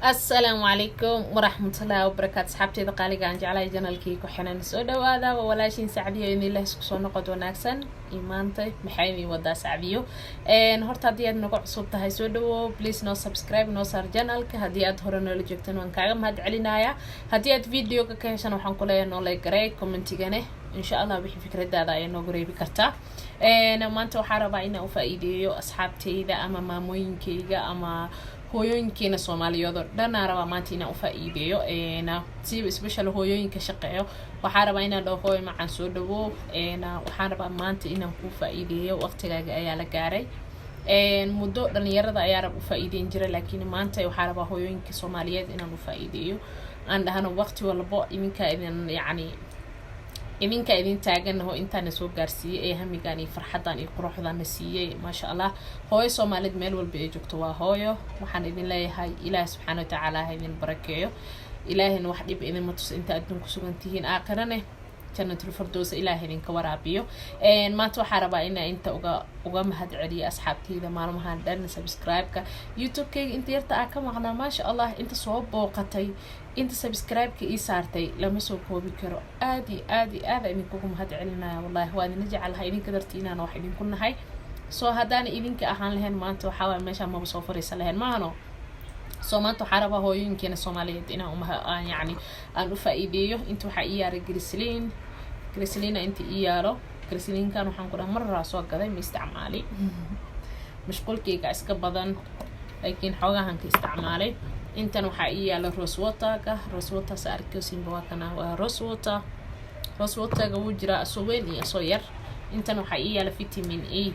Asalaamu calaykum waraxmatullaahi wabarakaatu. Asxaabteyda qaaliga aan jeclahay, channelkii ku xiran, soo dhawaada. Waa walaashiin Sacdiyo idinlah. Isku soo noqod wanaagsan. Iyo maanta maxaa idin wadaa Sacdiyo? Horta haddii aad nagu cusub tahay, soo dhawo. Please noo subscribe noo saar channelka. Haddii aad hore noola joogtan, waan kaaga mahad celinayaa. Haddii aad videoga ka heshan, waxaan kuleeyahay noo like garee, commentigane insha Allah wixii fikradaada ayaa noogu reebi kartaa. Maanta waxaa rabaa inaan u faa-iideeyo asxaabteyda ama maamooyinkeyga ama hooyooyinkeena Soomaaliyeed oo dhanaa rabaa maanta inaan ufaa-iideeyo, siba special hooyooyinka shaqeeyo. Waxaa rabaa inaan dhaho: "Hooyo macaan, soo dhawo. Waxaan rabaa maanta inaan kuu faa-iideeyo. Waqtigaaga ayaa la gaaray." Muddo dhalinyarada ayaa rab ufaa-iideyn jira, laakiin maanta waxaa rabaa hooyooyinka Soomaaliyeed inaan ufaa-iideeyo, aan dhahno waqti walbo idinkaa idin, yacni idinkaa idin taaganaho, intaana soo gaarsiiyey ee hamigan iyo farxadan iyo quruxdana siiyey. Maasha Allah, hooyo Soomaaliyeed meel walba ay joogto waa hooyo. Waxaan idin leeyahay, Ilaahi subxaana watacaala ha idin barakeeyo. Ilaahayna wax dhib idinma tuso inta adduunku sugan tihiin. Aakhirane Jannatul Firdowsa Ilaah idinka waraabiyo. Maanta waxaa rabaa inaa inta uga mahad celiyo asxaabteyda maalmahan dhan subscribe-ka YouTube-kayga inta yarta aa ka maqnaa. Maasha Allah, inta soo booqatay, inta subscribe-ka ii saartay, lama soo koobi karo. Aad iyo aad iyo aada idinkugu mahad celinaya. Wallahi waa idinla jecelahay. Idinka darti inaan wax idinku nahay. Soo haddaana idinka ahaan lahayn, maanta waxaa waaya meeshaan maba soo fariisan lahayn, maahano? Soo maanta waxaa rabaa hooyooyinkeena Soomaaliyeed inaan uma yacni aan u faa-iideeyo. Inta waxaa ii yaara glycerin. Glycerina inta ii yaalo. Glycerinkan waxaan ku dhaha maraa soo gaday, ma isticmaali, mashquulkayga iska badan, laakiin xoogahan ka isticmaalay. Intan waxaa ii yaala rose waterka. Rose water sa arkoosinba waa kana, waa rose water. Rose waterga wuu jiraa asoo weyn iyo asoo yar. Intan waxaa ii yaala vitamin E.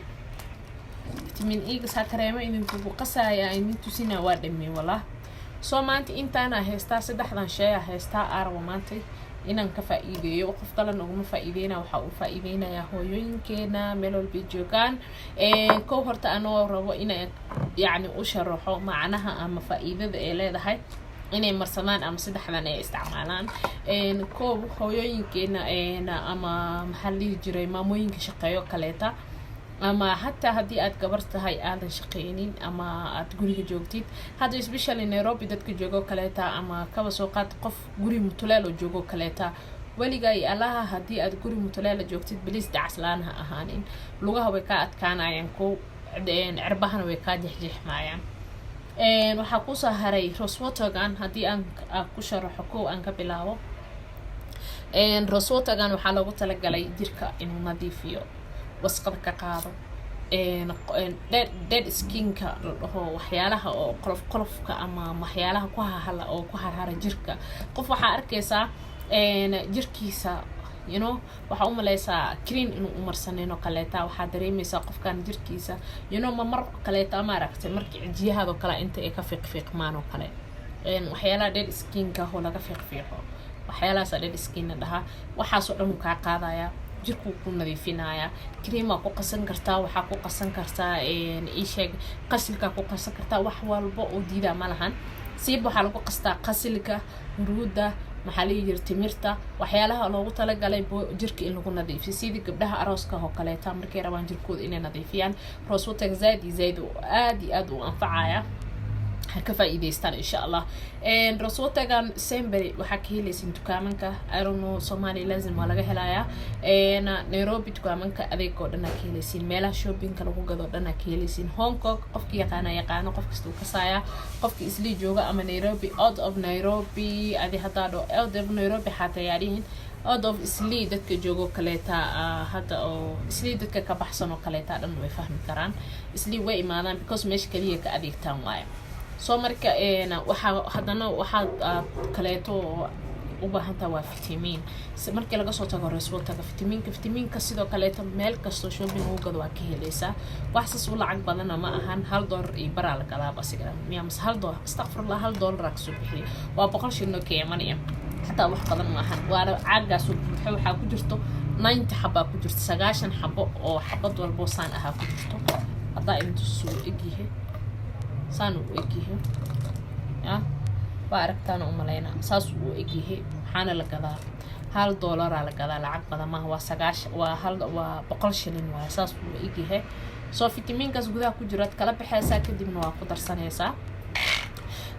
Vitamin E saa kareemo idinkugu qasaya, idin tusina, waa dhamey wallah. Soo maanta intaana haystaa, saddexdan shay a haystaa, aa rabo maanta inaan ka faa-iideeyo. Qof kalena uguma faa-iideyna, waxaa uu faa-iideynayaa hooyooyinkeena meel walbay joogaan. Kow, horta anoo rabo inay yacni u sharaxo macnaha ama faa-iidada ay leedahay inay marsadaan ama saddexdan ay isticmaalaan. Kow, hooyooyinkeena ama maxaa la dhihi jiray, maamooyinka shaqeeyo kaleeta, ama hataa haddii aad gabar tahay aadan shaqeynin ama aad guriga joogtid, hadda especially Nairobi dadka joogo kaleeta, ama kaba soo qaad qof guri mutuleel oo joogo kaleeta, weligaa iyo allaha haddii aad guri mutuleela joogtid, please dacaslaan ha ahaanin. Lugaha way kaa adkaanayaan, ko cirbahana way kaa jexjeexmaayaan. Waxaa kusoo haray rosewatergan. Haddii aan ku sharaxo, kow aan ka bilaabo rosewatergan. Waxaa loogu talagalay jirka inuu nadiifiyo, wasqada ka qaado, dead skinka la dhaho, waxyaalaha oo qolof qolofka ama waxyaalaha ku hahala oo ku harhara jirka. Qof waxaa arkaysaa jirkiisa, waxaa umaleysaa cream inuu umarsaneyn oo kaleeta. Waxaa dareemeysaa qofkan jirkiisa, ma mar kaleeta ma aragtay markii cijiyahaadoo kale inta ay ka fiiqfiiqmaan oo kale, waxyaalaha dead skinka oo laga fiiqfiiqo, waxyaalahaasa dead skinna dhahaa. Waxaasoo dhan uu kaa qaadaya, jirkuu ku nadiifinayaa. Creamaa ku qasan kartaa, waxaa ku qasan kartaa, isheeg, qasilkaa ku qasan kartaa, wax walba oo diidaa ma lahan. Siiba waxaa lagu qastaa qasilka, huruudda, maxaa la jira, timirta, waxyaalaha loogu talagalay jirka in lagu nadiifiyo, sidii gabdhaha arooska oo kaleeta markay rabaan jirkooda inay nadiifiyaan. Rosewater zaaid iyo zaaid aad iyo aad u anfacaya, ha ka faa-iideystaan insha Allah. Rosewatergan sembery waxaa ka helaysin dukaamanka. I don't know, Somalia lazim waa laga helayaa. Nairobi dukaamanka adeeg oo dhan aa ka helaysiin, meelaha shoppingka lagu gado o dhan aa ka helaysiin. Hong Kong qofki yaqaana yaqaano, qof kasta uu kasaaya. Qofka Islii jooga ama Nairobi, out of Nairobi, adi haddaa dho out of Nairobi, xataa yaadhihin out of Islii dadka joogo kaleeta, hadda oo Islii dadka ka baxsan oo kaleeta dhan way fahmi karaan. Islii way imaadaan because meesha kaliya ka adeegtaan waayo. Soo marka waxaa haddana waxaad aad kaleeto oo u baahantaha waa vitamin. Markii laga soo tago rosewaterka, vitamiinka. Vitamiinka sidoo kaleeto meel kastoo shopping ugu gado waa ka heleysaa. Wax saas u lacag badana ma ahan, $1 iyo baraa la gadaaba asiga miya mase $1, astaqfirullah, $1 kasoo bixiya, waa 100 shilin oo keemanaya. Xataa wax badan ma ahan, waana caagaasoo buuxo. Waxaa ku jirto 90 xabaa ku jirto, 90 xabo oo xabad walbo saan ahaa ku jirto. Haddaa idin tusuu egyahay, saan uu egyahay ya, waa aragtaana umalaynaa, saas uu egyahay. Waxaana la gadaa $1 la gadaa, lacag badan maaha. Waa 90, waa hal, waa 100 shilin waaya. Saas uu egyahay. Soo fitamiinkaas gudaha ku jiraad kala baxeysaa, kadibna waa ku darsanaysaa.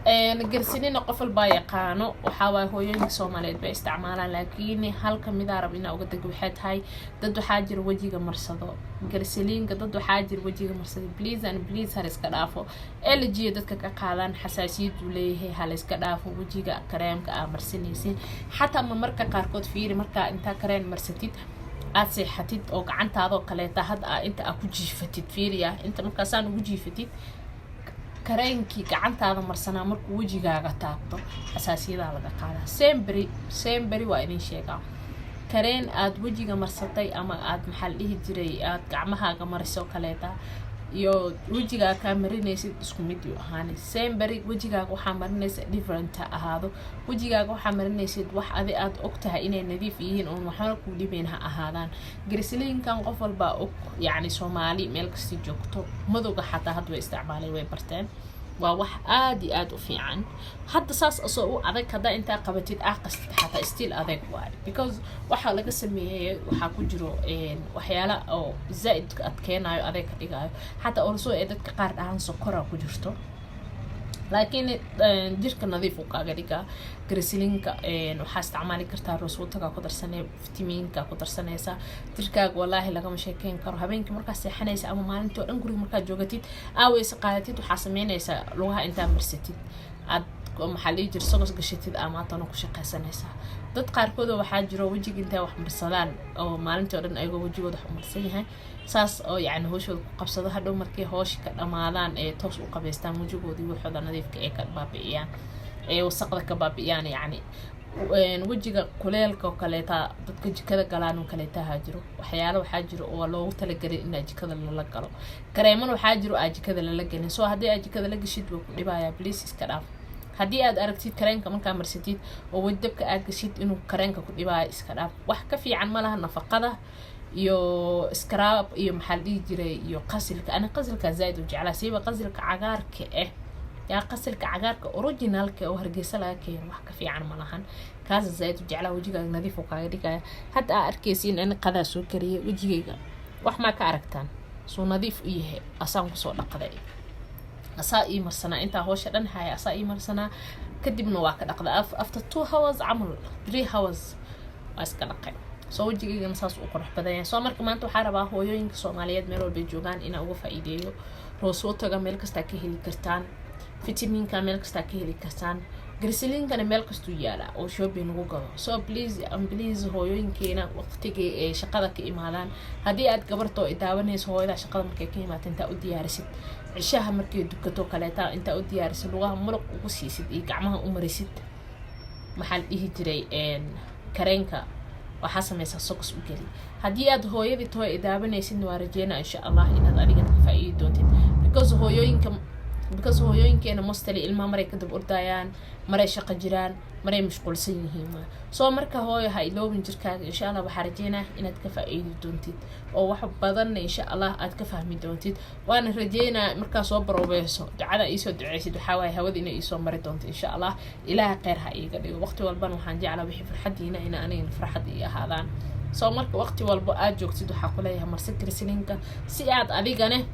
Glycerin-na qof walbaa yaqaano, waxaa waaye hooyooyinka Soomaaliyeed bay isticmaalaan, laakiin halka midaa rab inaa uga dego waxay tahay, dad waxaa jira wejiga marsado glycerin-ka. Dad waxaa jira wejiga marsado. Please and please, hal iska dhaafo. Allergy dadka ka qaadaan, xasaasiyad uu leeyahay. Hal iska dhaafo wejiga kareemka aa marsanaysin. Xataa ma marka qaarkood fiiri, markaa intaa kareen marsatid aad seexatid oo gacantaadoo kaleeta hadda aa inta aa ku jiifatid, fiiriya, inta markaasaan ugu jiifatid, kareenkii gacantaada marsanaa markuu wejigaaga taabto, xasaasiyadaa laga qaadaa. Semberi semberi waa idin sheegaa, kareen aada wejiga marsatay ama aad, maxaa la dhihi jiray, aada gacmahaaga mariso kaleeta iyo wejigaa kaa marinaysid isku mid yuu ahaanay. Semberi wejigaaga waxaa marinaysa different ha ahaado. Wejigaaga waxaa marinaysid wax adi aada og tahay inay nadiif yihiin oon waxba kuu dhibayn ha ahaadaan. Glycerin-kan qof walbaa og, yacni Soomaali meel kasta joogto, madowga xataa hadda way isticmaalay, way barteen. Waa wax aada iyo aada u fiican. Hadda saas asoo u adag, haddaa intaa qabatid aa qastid, xataa still adag waayo, because waxaa laga sameeyey waxaa ku jiro waxyaala oo zaa-id adkeenayo, adeeg ka dhigayo. Xataa also ee dadka qaar dhahaan sokora ku jirto, laakiin jirka nadiif uu kaaga dhigaa. Glycerin-ka waxaa isticmaali kartaa rose water-ka ku darsanay, fitamiinka ku darsanaysa. Jirkaaga walaahi lagama sheekeyn karo. Habeenkii markaa seexanaysa ama maalintii oo dhan guriga markaad joogatid, aaweysa qaadatid, waxaa sameynaysaa lugaha intaa marsatid, aad, maxaa la dhihi jira, socks gashatid, ama haddana ku shaqaysanaysaa. Dad qaarkood oo waxaa jiro wejiga intay wax marsadaan oo maalintii oo dhan ayagoo wejigooda wax marsan yahay, saas oo yacni hooshooda ku qabsado. Hadhow markay hooshi ka dhamaadaan ee toos u qabaystaan, wejigoodii waxooda nadiifka ee ka baabi'iyaan, ee wasaqda ka baabi'iyaan. Yacni wejiga kuleelka oo kaleeta, dadka jikada galaan oo kaleetaha jiro, waxyaalo waxaa jiro oo loogu talagelay inaa jikada lala galo. Kareeman waxaa jiro aa jikada lala gelin. So haddii aad jikada la gashid, waa ku dhibayaa. Please iska dhaaf. Haddii aad aragtid kareenka markaa marsatid oo wajabka aad gashid inuu kareenka ku dhibaayo, iska dhaaf. Wax ka fiican ma laha nafaqada iyo scrub iyo, maxaa la dhihi jiray, iyo qasilka. Ani qasilka zaaid u jeclaa, siiba qasilka cagaarka ah. Yaa qasilka cagaarka original-ka oo Hargeysa laga keeno, wax ka fiican ma lahan. Kaasa zaaid u jeclaa. Wejigaaga nadiif uu kaaga dhigaya. Hadda aa arkaysiin ani qadaa soo kariyay, wejigayga wax maa ka aragtaan suu nadiif u yahay? Asaan kusoo dhaqday, asaa ii marsanaa intaa hoosha dhan haya, asaa ii marsanaa. Kadibna waa ka dhaqda after 2 hours camal, 3 hours waa iska dhaqay. Soo wejigaygana saas u qurux badan yahay. Soo marka maanta waxaa rabaa hooyooyinka Soomaaliyeed meel walbay joogaan inaan uga faa-iideeyo. Rose water-ga meel kastaa ka heli kartaan, fitamiinka meel kastaa ka heli kartaan, glycerin-kana meel kastuu yaalaa oo shopping lagu gado. So please and please, hooyooyinkeena waqtigii ee shaqada ka imaadaan, haddii aad gabartoo daawanayso, hooyada shaqada markay ka imaata intaa u diyaarisid, cishaha markay dukato kaleeta intaa u diyaarisid, lugaha muruq ugu siisid iyo gacmaha u marisid, maxaa la dhihi jiray, kareenka waxaa sameysaa socks u geli. Haddii aad hooyadii taho ay daawanaysidna, waa rajeynaa insha Allah inaad adigana ka faa-iidi doontid, because hooyooyinkeena mostly ilmaha maray kadab ordayaan, maray shaqo jiraan, maray mashquulsan yihiin. Soo marka hooyo, ha iloobin jirkaaga. Insha Allah waxaa rajeynaa inaad ka faa-iidi doontid oo wax badanna insha Allah aad ka fahmi doontid. Waana rajeynaa markaa soo baroobayso, ducada iisoo duceysid, waxaa waaye hawada inay iisoo mari doonto insha Allah. Ilaaha kheyr ha iiga dhigo. Waqti walbana waxaan jeclaa wixii farxadiina ina anigana farxad ii ahaadaan. Soo marka waqti walbo aad joogtid, waxaa kuleeyahay marse glycerin-ka si aad adigane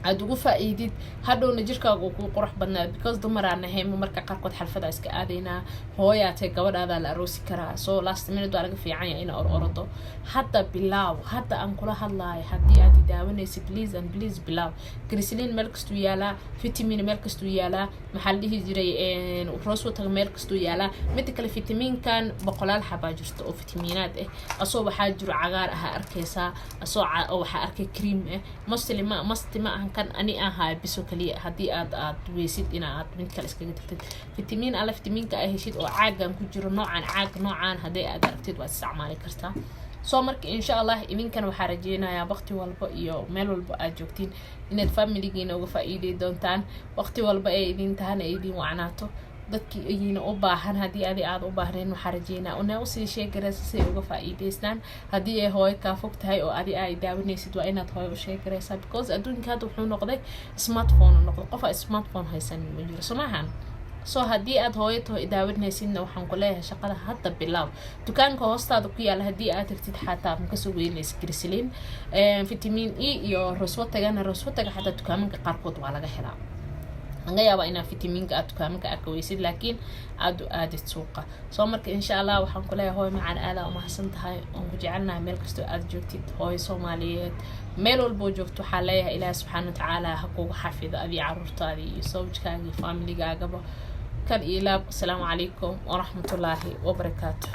aada ugu faa-iidid, hadhowna jirkaaga uu kuu qurux badnaad, because dumaraa nahay, ma marka qaarkood xalfadaa iska aadaynaa, hooyaatay, gabadhaadaa la aroosi karaa. So last minute waa laga fiican yahay inaa or orado. Hadda bilaaw, hadda aan kula hadlaayo, haddii aad idaawanaysa, please and please bilaaw. Glycerin meel kastuu yaalaa, vitamin meel kastuu yaalaa, maxaa la dhihi jiray, rose water meel kastuu yaalaa. Mida kale, fitamiinkan boqolaal xabaa jirto oo fitamiinaad ah. Asoo waxaa jiro cagaar ahaa arkaysaa, asoo waxaa arkay cream ah. Mostly ma masti ma ahan kan ani ahaa biso kaliya. Haddii aad weysid ina aad mid kale iskaga tagtid, fitamiin alla fitamiinka ay heshid oo caagan ku jiro, noocan caag noocan haddii aad aragtid, waad isticmaali kartaa. Soo marka insha Allah idinkana waxaa rajeynayaa waqti walba iyo meel walba aad joogtiin inaad familigiina uga faa-iidey doontaan. Waqti walba ee idin tahana ay idin wacnaato. Dadkii idiina u baahan, haddii adi aada u baahnayn, waxaa rajeynaa una usii sheegaraysa si ay uga faa-iideystaan. Haddii ay hooyo kaa fog tahay oo adi ay daawanaysid, waa inaad hooyo u sheegaraysaa, because adduunka hadda wuxuu noqday smartphone noqday. Qof aa smartphone haysanin ma jiro, soo maahan? So haddii aad hooyo taho idaawanaysidna, waxaan ku leeyahay shaqada hadda bilaaw. Dukaanka hoostaada ku yaala haddii aad tagtid, xataa ma kasoo weynaysa glycerin, vitamin E iyo rose water-gana. Rose water-ga xataa dukaamanka qaarkood waa laga helaa. Laga yaabaa inaa fitamiinka aad dukaamanka aad ka weysid, laakiin aada u aadid suuqa. Soo marka, insha Allah, waxaan kuleeyahay, hooyo macaan, aadaa umahadsan tahay, oon ku jecelnahay meel kastoo aada joogtid. Hooyo Soomaaliyeed meel walboo joogto, waxaa leeyahay Ilaahi subxaana watacaala ha kugu xafido adii, caruurtaadii iyo sawjkaaga iyo faamiligaagaba. Kal iyo laab, asalaamu calaykum waraxmatullaahi wabarakaatu.